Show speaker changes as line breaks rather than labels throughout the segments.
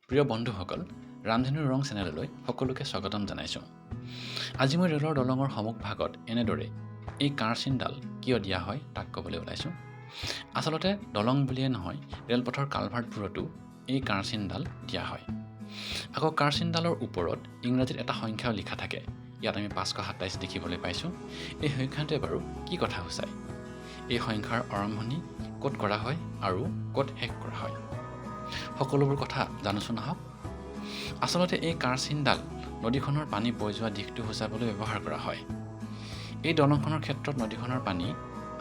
প্ৰিয় বন্ধুসকল, ৰামধেনু ৰং চেনেললৈ সকলোকে স্বাগতম জনাইছোঁ। আজি মই ৰেলৰ দলঙৰ সন্মুখভাগত এনেদৰে এই কাঁড়চিনডাল কিয় দিয়া হয়, তাক ক'বলৈ ওলাইছোঁ। আচলতে দলং বুলিয়ে নহয়, ৰেলপথৰ কালভাৰ্টবোৰতো এই কাঁড়চিনডাল দিয়া হয়। আকৌ কাঁড়চিনডালৰ ওপৰত ইংৰাজীত এটা সংখ্যাও লিখা থাকে। ইয়াত আমি 527 দেখিবলৈ পাইছোঁ। এই সংখ্যাটোৱে বাৰু কি কথা সূচায়? এই সংখ্যাৰ আৰম্ভণি ক'ত কৰা হয় আৰু ক'ত শেষ কৰা হয়, সকলোবোৰ কথা জানোচোন আহক। আচলতে এই কাঁড়চিনডাল নদীখনৰ পানী বৈ যোৱা দিশটো সূচাবলৈ ব্যৱহাৰ কৰা হয়। এই দলংখনৰ ক্ষেত্ৰত নদীখনৰ পানী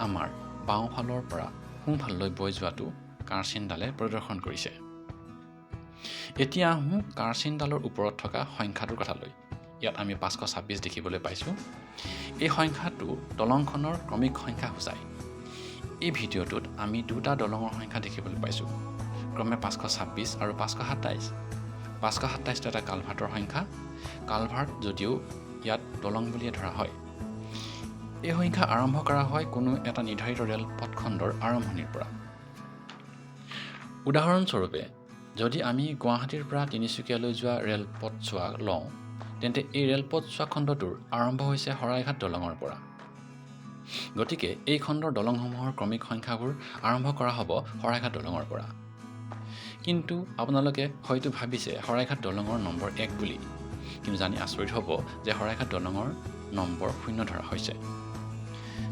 আমাৰ বাওঁফালৰ পৰা সোঁফাললৈ বৈ যোৱাটো কাঁড়চিনডালে প্ৰদৰ্শন কৰিছে। এতিয়া আহোঁ কাঁড়চিনডালৰ ওপৰত থকা সংখ্যাটোৰ কথালৈ। ইয়াত আমি 526 দেখিবলৈ পাইছোঁ। এই সংখ্যাটো দলংখনৰ ক্ৰমিক সংখ্যা সূচায়। এই ভিডিঅ'টোত আমি দুটা দলঙৰ সংখ্যা দেখিবলৈ পাইছোঁ, ক্ৰমে 526 আৰু 527। 527টো এটা কালভাৰ্টৰ সংখ্যা। কালভাৰ্ট যদিও ইয়াত দলং বুলিয়ে ধৰা হয়। এই সংখ্যা আৰম্ভ কৰা হয় কোনো এটা নিৰ্ধাৰিত ৰেলপথ খণ্ডৰ আৰম্ভণিৰ পৰা। উদাহৰণস্বৰূপে, যদি আমি গুৱাহাটীৰ পৰা তিনিচুকীয়ালৈ যোৱা ৰেলপথছোৱা লওঁ, তেন্তে এই ৰেলপথছোৱা খণ্ডটোৰ আৰম্ভ হৈছে শৰাইঘাট দলঙৰ পৰা। গতিকে এই খণ্ডৰ দলংসমূহৰ ক্ৰমিক সংখ্যাবোৰ আৰম্ভ কৰা হ'ব শৰাইঘাট দলঙৰ পৰা। কিন্তু আপোনালোকে হয়তো ভাবিছে শৰাইঘাট দলঙৰ নম্বৰ 1 বুলি। কিন্তু জানি আচৰিত হ'ব যে শৰাইঘাট দলঙৰ নম্বৰ 0 ধৰা হৈছে।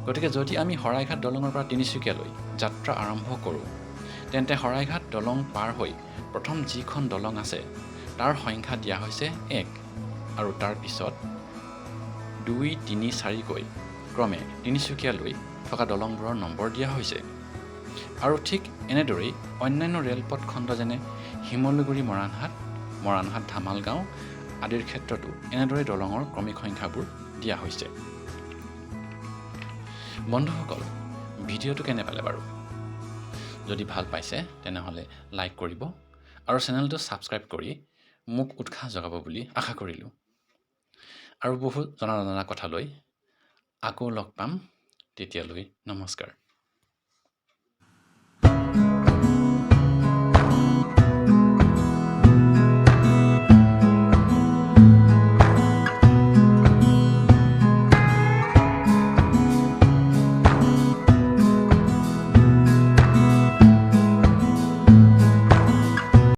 গতিকে যদি আমি শৰাইঘাট দলঙৰ পৰা তিনিচুকীয়ালৈ যাত্ৰা আৰম্ভ কৰোঁ, তেন্তে শৰাইঘাট দলং পাৰ হৈ প্ৰথম যিখন দলং আছে, তাৰ সংখ্যা দিয়া হৈছে 1 আৰু তাৰ পিছত 2, 3, 4কৈ ক্ৰমে তিনিচুকীয়ালৈ থকা দলংবোৰৰ নম্বৰ দিয়া হৈছে। আৰু ঠিক এনেদৰেই অন্যান্য ৰেলপথ খণ্ড, যেনে শিমলুগুৰি মৰাণহাট, মৰাণহাট ধামালগাঁও আদিৰ ক্ষেত্ৰতো এনেদৰেই দলঙৰ ক্ৰমিক সংখ্যাবোৰ দিয়া হৈছে। বন্ধুসকল, ভিডিঅ'টো কেনে পালে বাৰু? যদি ভাল পাইছে, তেনেহ'লে লাইক কৰিব আৰু চেনেলটো ছাবস্ক্ৰাইব কৰি মোক উৎসাহ যোগাব বুলি আশা কৰিলোঁ। আৰু বহুত জনা নজনা কথা লৈ আকৌ লগ পাম। তেতিয়ালৈ নমস্কাৰ।